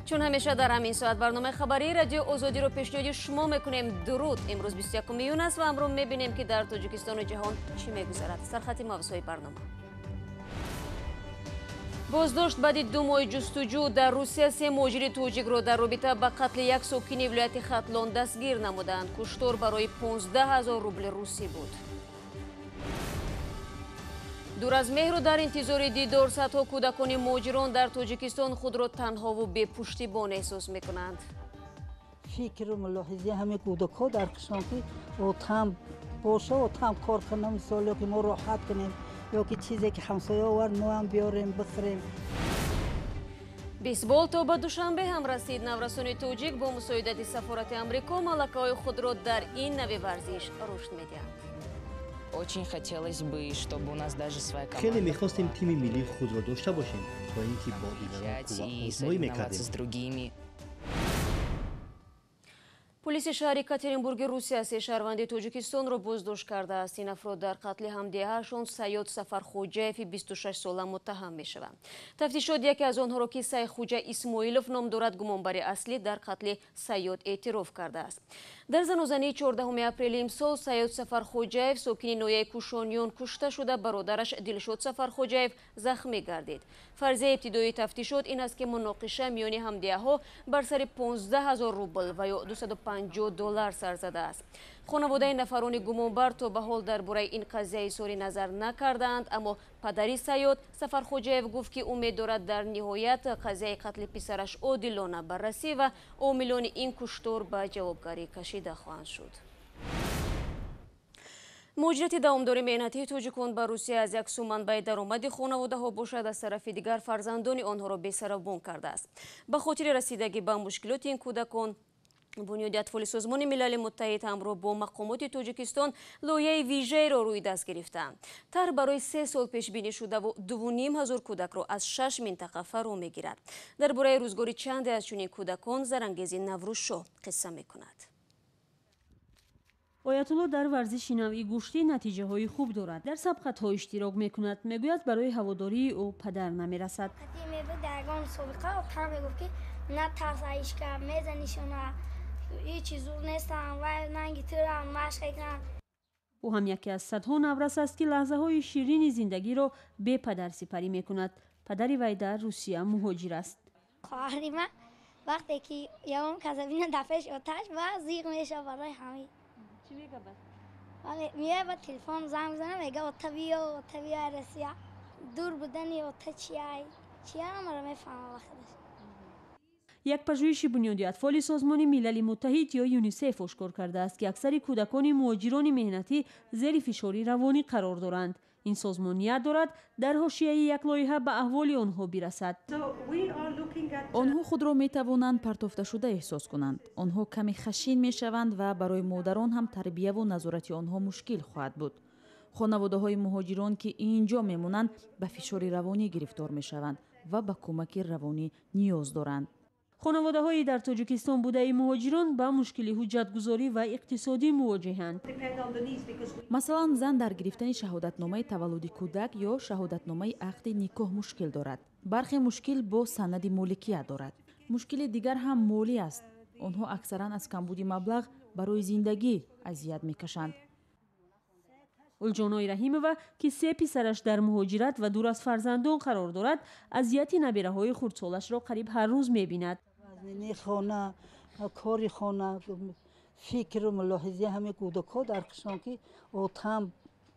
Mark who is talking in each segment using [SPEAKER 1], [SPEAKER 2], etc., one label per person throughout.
[SPEAKER 1] Чун ҳамеша дар ҳамин соат барномаи хабарии Радиои Озодиро пешниҳоди шумо мекунем. Дуруд! Имрӯз 21 июн аст ва амрӯз мебинем, ки дар Тоҷикистону ҷаҳон чӣ мегузарад. Сархати мавзӯи барнома. Боздошт баъди 2 моҳи ҷустуҷӯ. Дар Русия се муҳоҷири тоҷикро дар робита ба қатли як сокини вилояти Хатлон дастгир намуданд. Куштор барои 15 ҳазор рубли русӣ буд. Дур аз меҳру дар интизори дидор, садҳо кӯдакони муҳоҷирон дар Тоҷикистон худро танҳову бепуштибон эҳсос мекунанд.
[SPEAKER 2] Фикру мулоҳизаи ҳамаи кӯдакҳо дар қишлоқ, ки отам боша, отам кор кунам, мисол, ё ки мо роҳат кунем, ё ки чизе ки ҳамсоя овард, мо ҳам биёрем, бихӯрем.
[SPEAKER 1] Бейсбол то ба Душанбе ҳам расид. Наврасони тоҷик бо мусоидати сафорати Амрико малакаҳои худро дар ин нави варзиш рушд медиҳанд.
[SPEAKER 3] Очень хотелось бы, чтобы у нас даже своя команда.
[SPEAKER 4] Хеле мехостем тими миллии худро дошта бошем, то ин ки бо дигарон қувваозмоӣ мекардем.
[SPEAKER 3] С другими.
[SPEAKER 1] Полиси шаҳри Екатеринбурги Русия се шаҳрванди Тоҷикистонро боздошт кардааст. Ин афрод дар қатли ҳамдеҳаашон Сайёд Сафархоҷаеви 26-сола муттаҳам мешаванд. Тафтишот яке аз онҳоро, ки Сайхуҷа Исмоилов ном дорад, гумонбари аслӣ дар қатли Сайёд эътироф кардааст. Дар занозании 14 апрели имсол Сайёд Сафархоҷаев, сокини ноҳияи Кушониён, кушта шуда, бародараш Дилшод Сафархоҷаев захмӣ гардид. Фарзияи ибтидоии тафтишот ин аст, ки муноқиша миёни ҳамдеҳаҳо бар сари 15 ҳазор рубл ва ё 250 доллар сар задааст. Хонаводаи нафарони гумонбар то ба ҳол дар бораи ин қазия изҳори назар накардаанд, аммо падари Сайёд Сафархоҷаев гуфт, ки умед дорад, дар ниҳоят қазияи қатли писараш одилона баррасӣ ва омилони ин куштор ба ҷавобгарӣ кашида хоҳанд шуд. Муҳоҷирати давомдори меҳнатии тоҷикон ба Русия аз як су манбаи даромади хонаводаҳо бошад, аз тарафи дигар фарзандони онҳоро бесарабон кардааст. Ба хотири расидагӣ ба мушкилоти ин кӯдакон, Бунёди атфоли Созмони Милали Муттаҳид ҳамроҳ бо мақомоти Тоҷикистон лоиҳаи вижаеро рӯи даст гирифтаанд. Тарҳ барои 3 сол пешбинӣ шудаву 2500 кӯдакро аз шаш минтақа фаро мегирад. Дар бораи рӯзгори чанде аз чунин кӯдакон Зарангези Наврӯзшоҳ қисса мекунад.
[SPEAKER 5] Оятулло дар варзиши навъи гӯштӣ натиҷаҳои хуб дорад, дар сабқатҳо иштирок мекунад. Мегӯяд, барои ҳаводории ӯ падар намерасад.
[SPEAKER 6] Мегуфт, ки натарс, аишка мезанишона, ҳечи зур нестам, вай нанги турам машқ мекунам.
[SPEAKER 5] Ӯ ҳам яке аз садҳо наврас аст, ки лаҳзаҳои ширини зиндагиро бепадар сипарӣ мекунад. Падари вай дар Русия муҳоҷир аст.
[SPEAKER 6] Хоҳари ман вақте ки ягон каса бина, дар пеш оташ ва зиқ меша. Барои ҳамин
[SPEAKER 5] чӣ мегабад?
[SPEAKER 6] Меояд, ба телефон занг мезана, мега: «Ота, биё, ота, биё». Россия дур будани ота чиай чия, ҳамаро мефаҳмам вақташ.
[SPEAKER 5] Як пажӯҳиши Бунёди атфоли Созмони Милали Муттаҳид ё ЮНИСЕФ ошкор кардааст, ки аксари кӯдакони муҳоҷирони меҳнатӣ зери фишори равонӣ қарор доранд. Ин созмон ният дорад, дар ҳошияи як лоиҳа ба аҳволи онҳо бирасад.
[SPEAKER 7] Онҳо худро метавонанд партофташуда эҳсос кунанд. Онҳо каме хашин мешаванд ва барои модарон ҳам тарбияву назорати онҳо мушкил хоҳад буд. Хонаводаҳои муҳоҷирон, ки ин ҷо мемонанд, ба фишори равонӣ гирифтор мешаванд ва ба кӯмаки равонӣ ниёз доранд.
[SPEAKER 5] Хонаводаҳои дар Тоҷикистон будаи муҳоҷирон ба мушкили ҳуҷҷатгузорӣ ва иқтисодӣ мувоҷеҳанд.
[SPEAKER 7] Масалан, зан дар гирифтани шаҳодатномаи таваллуди кӯдак ё шаҳодатномаи ақди никоҳ мушкил дорад. Бархе мушкил бо санади моликият дорад. Мушкили дигар ҳам молӣ аст. Онҳо аксаран аз камбуди маблағ барои зиндагӣ азият мекашанд.
[SPEAKER 5] Улҷонои Раҳимова, ки се писараш дар муҳоҷират ва дур аз фарзандон қарор дорад, азияти набираҳои хурдсолашро қариб ҳар рӯз мебинад.
[SPEAKER 2] Вазнини хона, кори хона, фикру мулоҳизаи ҳамаи кӯдакҳо дар қишлоқ, ки отам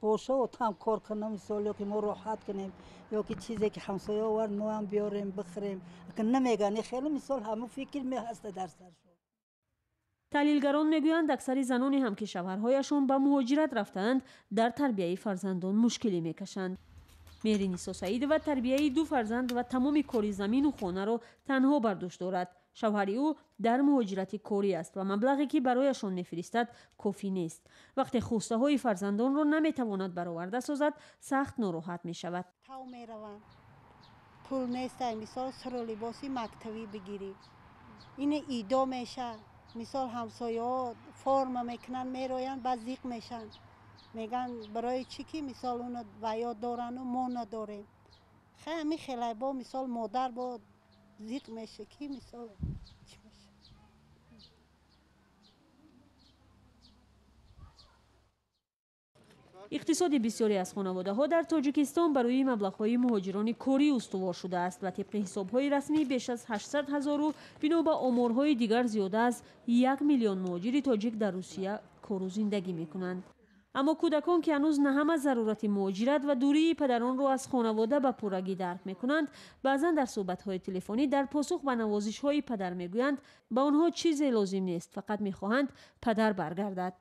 [SPEAKER 2] боша, отам кор кунам, мисол, ё ки мо роҳат кунем, ё ки чизе ки ҳамсоя овард, мо ҳам биёрем, бихӯрем. Намеган хеле, мисол, ҳамун фикр меҳаста дар сар.
[SPEAKER 5] Таҳлилгарон мегӯянд, аксари заноне ҳам, ки шавҳарҳояшон ба муҳоҷират рафтаанд, дар тарбияи фарзандон мушкилӣ мекашанд. Меҳринисо Саидова тарбияи ду фарзанд ва тамоми кори замину хонаро танҳо бар дӯш дорад. Шавҳари ӯ дар муҳоҷирати корӣ аст ва маблағе, ки барояшон мефиристад, кофӣ нест. Вақте хостаҳои фарзандонро наметавонад бароварда созад, сахт нороҳат мешавад.
[SPEAKER 8] Тав мераванд, пул нестай, мисол, сиру либоси мактабӣ бигирӣ. Ин идо меша, мисол, ҳамсояҳо форма мекунанд, мероянд, баъд зиқ мешанд, мегӯянд, барои чӣ ки, мисол, уно ваё дорану мо надорем. Хай, ҳамин хелай бо, мисол, модар бо. Зиқ меша ки мисол чӣ меша.
[SPEAKER 5] Иқтисоди бисёре аз хонаводаҳо дар Тоҷикистон барои маблағҳои муҳоҷирони корӣ устувор шудааст ва тибқи ҳисобҳои расмӣ беш аз 800 ҳазору бино ба оморҳои дигар зиёда аз 1 миллион муҳоҷири тоҷик дар Русия кору зиндагӣ мекунанд. Аммо кӯдакон, ки ҳанӯз на ҳама зарурати муҳоҷират ва дурии падаронро аз хонавода ба пуррагӣ дарк мекунанд, баъзан дар суҳбатҳои телефонӣ дар посух ба навозишҳои падар мегӯянд, ба онҳо чизе лозим нест, фақат мехоҳанд падар баргардад.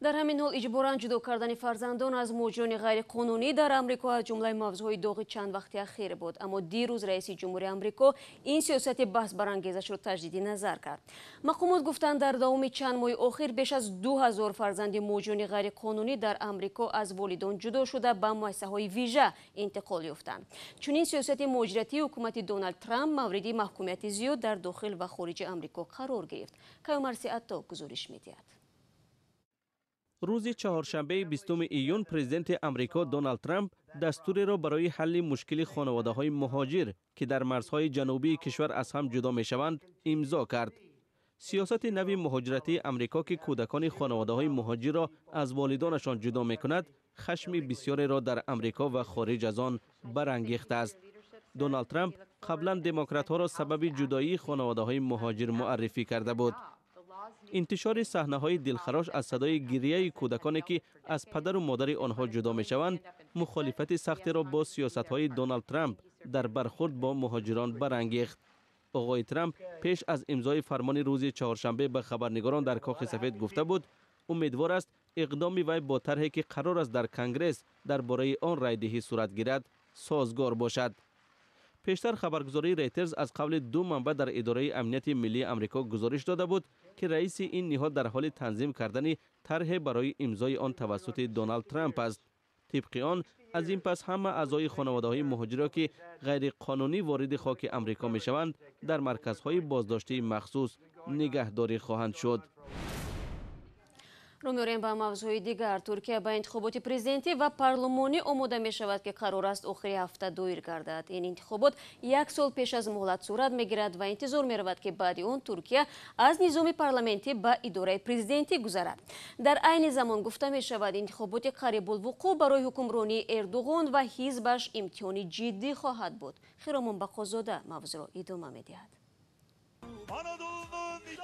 [SPEAKER 1] Дар ҳамин ҳол иҷборан ҷудо кардани фарзандон аз муҳоҷирони ғайриқонунӣ дар Амрико аз ҷумлаи мавзӯъҳои доғи чанд вақти ахир буд. Аммо дирӯз раиси ҷумҳури Амрико ин сиёсати баҳсбарангезашро таҷдиди назар кард. Мақомот гуфтанд, дар давоми чанд моҳи охир беш аз 2000 фарзанди муҳоҷирони ғайриқонунӣ дар Амрико аз волидон ҷудо шуда ба муассисаҳои вижа интиқол ёфтанд. Чунин сиёсати муҳоҷиратии ҳукумати Доналд Трамп мавриди маҳкумияти зиёд дар дохил ва хориҷи Амрико қарор гирифт. Каюмарси Атто гузориш медиҳад.
[SPEAKER 9] Рӯзи чаҳоршанбеи 20 июн президенти Амрико Доналд Трамп дастуреро барои ҳалли мушкили хонаводаҳои муҳоҷир, ки дар марзҳои ҷанубии кишвар аз ҳам ҷудо мешаванд, имзо кард. Сиёсати нави муҳоҷиратии Амрико, ки кӯдакони хонаводаҳои муҳоҷирро аз волидонашон ҷудо мекунад, хашми бисёреро дар Амрико ва хориҷ аз он барангехтааст. Доналд Трамп қаблан демократҳоро сабаби ҷудоии хонаводаҳои муҳоҷир муаррифӣ карда буд. Интишори саҳнаҳои дилхарош аз садои гирияи кӯдаконе, ки аз падару модари онҳо ҷудо мешаванд, мухолифати сахтеро бо сиёсатҳои Доналд Трамп дар бархурд бо муҳоҷирон барангехт. Оғои Трамп пеш аз имзои фармони рӯзи чаҳоршанбе ба хабарнигорон дар Кохи Сафед гуфта буд, умедвор аст иқдоми вай бо тарҳе, ки қарор аст дар Конгресс дар бораи он райдиҳӣ сурат гирад, созгор бошад. Пештар хабаргузории Рейтерз аз қавли ду манбаъ дар идораи амнияти миллии Амрико гузориш дода буд, ки раиси ин ниҳод дар ҳоли танзим кардани тарҳе барои имзои он тавассути Доналд Трамп аст. Тибқи он, аз ин пас ҳама аъзои хонаводаҳои муҳоҷиро, ки ғайриқонунӣ вориди хоки Амрико мешаванд, дар марказҳои боздоштии махсус нигаҳдорӣ хоҳанд шуд.
[SPEAKER 1] Рӯ меорем ба мавзӯи дигар. Туркия ба интихоботи президентӣ ва парлумонӣ омода мешавад, ки қарор аст охири ҳафта доир гардад. Ин интихобот як сол пеш аз муҳлат сурат мегирад ва интизор меравад, ки баъди он Туркия аз низоми парламентӣ ба идораи президентӣ гузарад. Дар айни замон гуфта мешавад, интихоботи қарибулвуқӯъ барои ҳукмронии Эрдуғон ва ҳизбаш имтиҳони ҷиддӣ хоҳад буд. Хиромон Бақозода мавзӯъро идома медиҳад.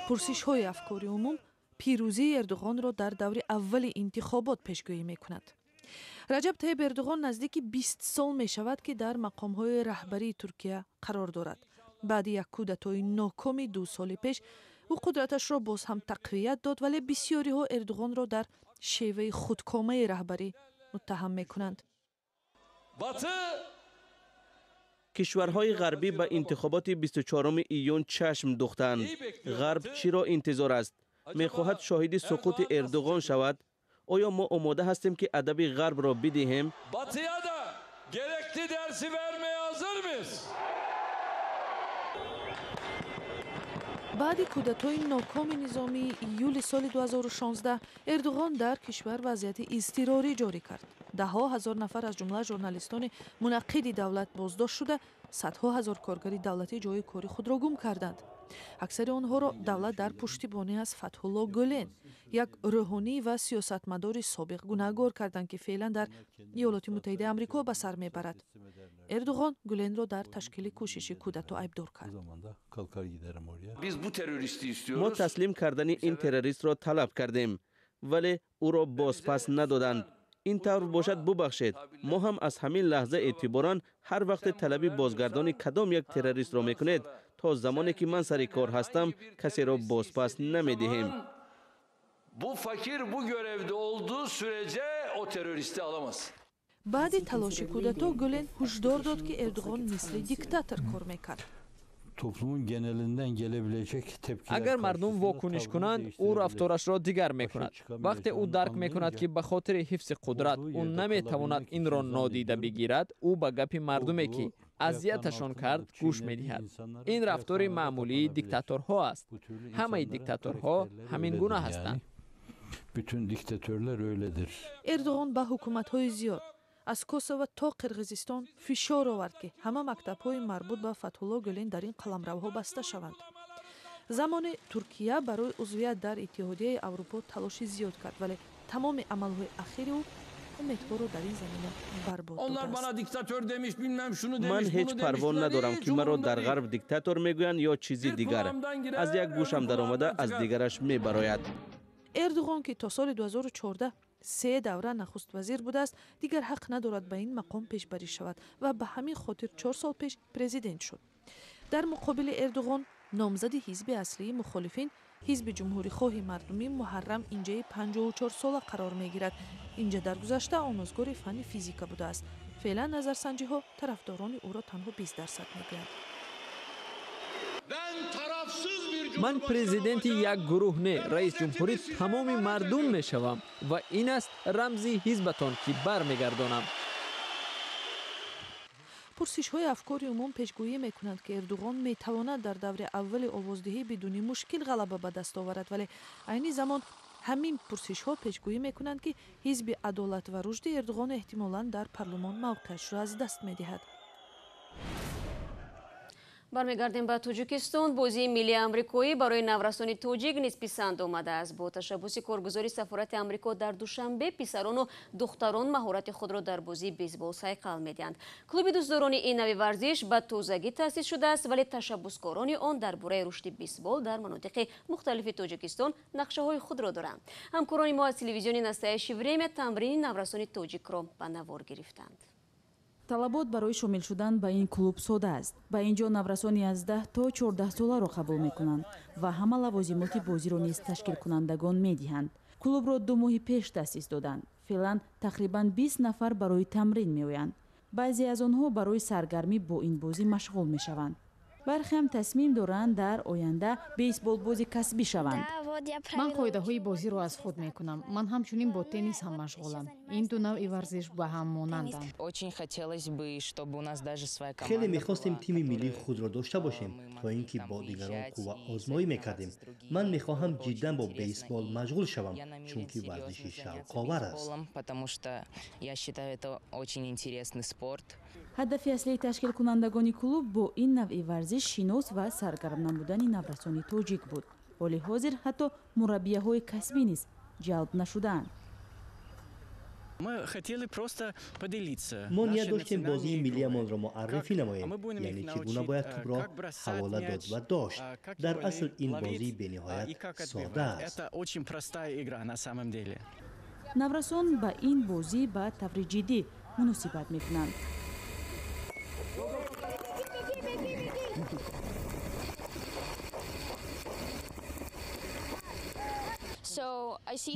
[SPEAKER 10] Пурсишҳои афкори умум пирӯзии Эрдуғонро дар даври аввали интихобот пешгӯӣ мекунад. Раҷаб Тайиб Эрдуғон наздики 20 сол мешавад, ки дар мақомҳои раҳбарии Туркия қарор дорад. Баъди як кудатои нокоми 2 соли пеш ӯ қудраташро боз ҳам тақвият дод, вале бисёриҳо Эрдуғонро дар шеваи худкомаи раҳбарӣ муттаҳам мекунанд.
[SPEAKER 9] Кишварҳои ғарбӣ ба интихоботи 24 июн чашм духтанд. Ғарб чиро интизор аст? Мехоҳад шоҳиди суқути Эрдуғон шавад? Оё мо омода ҳастем, ки адаби ғарбро бидиҳем?
[SPEAKER 10] Баъди кудатои нокоми низомии июли соли 2016 Эрдуғон дар кишвар вазъияти изтирорӣ ҷорӣ кард. Даҳҳо ҳазор нафар, аз ҷумла журналистони мунаққиди давлат, боздошт шуда, садҳо ҳазор коргари давлатӣ ҷои кори худро гум карданд. Аксари онҳоро давлат дар пуштибонӣ аз Фатҳулло Гӯлен, як рӯҳонӣ ва сиёсатмадори собиқ, гунаҳгор карданд, ки феълан дар Иёлоти Муттаҳидаи Амрико ба сар мебарад. Эрдуғон Гӯленро дар ташкили кӯшиши кудато айбдор кард.
[SPEAKER 9] Мо таслим кардани ин террористро талаб кардем, вале ӯро бозпас надоданд. Ин тавр бошад, бубахшед, мо ҳам аз ҳамин лаҳза эътиборан ҳар вақте талаби бозгардони кадом як террористро мекунед, то замоне ки ман сари кор ҳастам, касеро бозпас намедиҳем.
[SPEAKER 10] Баъди талоши кудато Гӯлен ҳушдор дод, ки Эрдуғон мисли диктатор кор мекард.
[SPEAKER 11] Агар мардум вокуниш кунанд, ӯ рафторашро дигар мекунад. Вақте ӯ дарк мекунад, ки ба хотири ҳифзи қудрат ӯ наметавонад инро нодида бигирад, ӯ ба гапи мардуме, ки азияташон кард, гӯш медиҳад. Ин рафтори маъмулии диктаторҳо аст. Ҳамаи диктаторҳо ҳамин гуна ҳастанд.
[SPEAKER 10] Эрдуғон ба ҳукуматҳои зиёд, Аз Косово то Қирғизистон фишор овард, ки ҳама мактабҳои марбут ба Фатҳулло Гӯлен дар ин қаламравҳо баста шаванд. Замоне Туркия барои узвият дар Иттиҳодияи Аврупо талоши зиёд кард, вале тамоми амалҳои ахири ӯ умедҳоро дар ин замина барбод.
[SPEAKER 9] Ман ҳеҷ парво надорам, ки маро дар ғарб диктатор мегӯянд ё чизи дигар. Аз як гӯшам даромада, аз дигараш мебарояд.
[SPEAKER 10] Эрдуғон, ки то соли 2014 се давра нахуствазир будааст, дигар ҳақ надорад ба ин мақом пешбарӣ шавад ва ба ҳамин хотир 4 сол пеш президент шуд. Дар муқобили Эрдуғон номзади ҳизби аслии мухолифин, Ҳизби ҷумҳурихоҳи мардумӣ, Муҳаррам Инҷаи 54сола қарор мегирад. Инҷа дар гузашта омӯзгори фанни физика будааст. Феълан назарсанҷиҳо тарафдорони ӯро танҳо 20% мегӯянд.
[SPEAKER 11] Ман президенти як гурӯҳ не, раис ҷумҳури тамоми мардум мешавам ва ин аст рамзи ҳизбатон, ки бармегардонам.
[SPEAKER 10] Пурсишҳои афкори умум пешгӯӣ мекунанд, ки Эрдуғон метавонад дар даври аввали овоздиҳӣ бидуни мушкил ғалаба ба даст оварад, вале айни замон ҳамин пурсишҳо пешгӯӣ мекунанд, ки Ҳизби адолат ва рушди Эрдуғон эҳтимолан дар парлумон мавқеашро аз даст медиҳад.
[SPEAKER 1] Бармегардем ба Тоҷикистон. Бозии миллии амрикоӣ барои наврасони тоҷик низ писанд омадааст. Бо ташаббуси коргузори сафорати Амрико дар Душанбе писарону духтарон маҳорати худро дар бозии бейсбол сайқал медиҳанд. Клуби дӯстдорони ин нави варзиш ба тозагӣ таъсис шудааст, вале ташаббускорони он дар бораи рушди бейсбол дар манотиқи мухталифи Тоҷикистон нақшаҳои худро доранд. Ҳамкорони мо аз телевизиони «Настоящее время» тамрини наврасони тоҷикро ба навор гирифтанд.
[SPEAKER 7] Талабот барои шомил шудан ба ин клуб сода аст. Ба ин ҷо наврасони аз 10 то 14 соларо қабул мекунанд ва ҳама лавозимоти бозиро низ ташкилкунандагон медиҳанд. Клубро 2 моҳи пеш таъсис доданд. Феълан тақрибан 20 нафар барои тамрин меоянд. Баъзе аз онҳо барои саргармӣ бо ин бозӣ машғул мешаванд, бархеам тасмим доранд дар оянда бейсболбози касбӣ шаванд.
[SPEAKER 12] Ман қоидаҳои бозиро аз худ мекунам. Ман ҳамчунин бо теннис ҳам машғулам. Ин ду навъи варзиш ба ҳам монанданд.
[SPEAKER 3] Очень хотелось бы, чтобы у нас даже своя команда.
[SPEAKER 4] Хеле мехостем тими миллии худро дошта бошем, то ин ки бо дигарон қувваозмоӣ мекардем. Ман мехоҳам ҷиддан бо бейсбол машғул шавам, чунки варзиши шавқовар аст.
[SPEAKER 3] Потому что я считаю, это очень интересный спорт.
[SPEAKER 7] Ҳадафи аслии ташкилкунандагони клуб бо ин навъи варзиш шинос ва саргарм намудани наврасони тоҷик буд. Ҳоли ҳозир ҳатто мураббияҳои касбӣ низ ҷалб нашудаанд.
[SPEAKER 4] Мо ният доштем бозии миллиамонро муаррифӣ намоем, яъне чӣ гуна бояд тӯбро ҳавола дод ва дошт. Дар асл ин бозии бениҳоят сода аст.
[SPEAKER 7] Наврасон ба ин бозӣ ба таври ҷиддӣ муносибат мекунанд.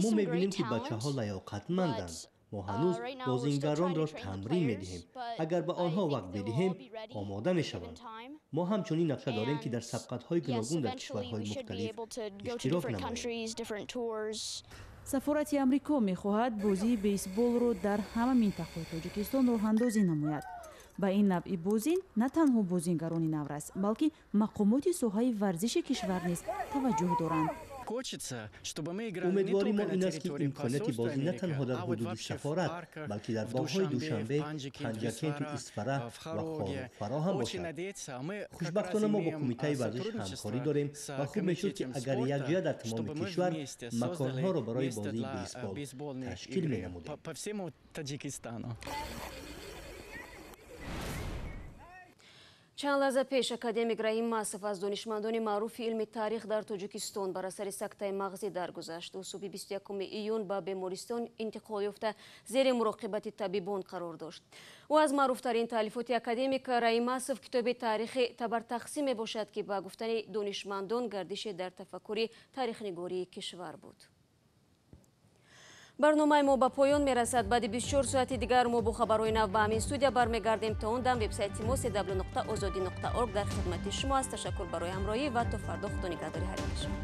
[SPEAKER 4] Мо мебинем, ки бачаҳо лаёқатманданд. Мо ҳанӯз бозингаронро тамрин медиҳем. Агар ба онҳо вақт бидиҳем, омода мешаванд. Мо ҳамчунин нақша дорем, ки дар сабқатҳои гуногун дар кишварҳои мухталиф иштирок намоем.
[SPEAKER 7] Сафорати Амрико мехоҳад бозии бейсболро дар ҳама минтақаҳои Тоҷикистон роҳандозӣ намояд. Ба ин навъи бозӣ на танҳо бозингарони наврас, балки мақомоти соҳаи варзиши кишвар низ таваҷҷӯҳ доранд.
[SPEAKER 4] Умедворӣ мо ин аст, ки имконияти бозӣ на танҳо дар ҳудуди сафорат, балки дар боғҳои Душанбе, Панҷакенту Исфара ва Хоруғ фароҳам бошад. Хушбахтона, мо бо Кумитаи варзиш ҳамкорӣ дорем ва хуб мешуд, ки агар якҷоя дар тамоми кишвар маконҳоро барои бозии бейсбол ташкил менамудем.
[SPEAKER 1] Чанд лаҳза пеш академик Раҳим Масов, аз донишмандони маъруфи илми таърих дар Тоҷикистон, бар асари сактаи мағзӣ даргузашт. Ӯ субҳи 21 июн ба бемористон интиқол ёфта, зери муроқибати табибон қарор дошт. Ӯ аз маъруфтарин таълифоти академик Раҳим Масов китоби «Таърихи табартақсим» мебошад, ки ба гуфтани донишмандон гардише дар тафаккури таърихнигории кишвар буд. Барномаи мо ба поён мерасад. Баъди 24 соати дигар мо бо хабарҳои нав ба ҳамин студия бармегардем. То он дам вебсайти мо cw.ozodi.org дар хидмати шумо аст. Ташаккур барои ҳамроҳӣ ва то фардо. Худо нигаҳдори ҳар яки шумо.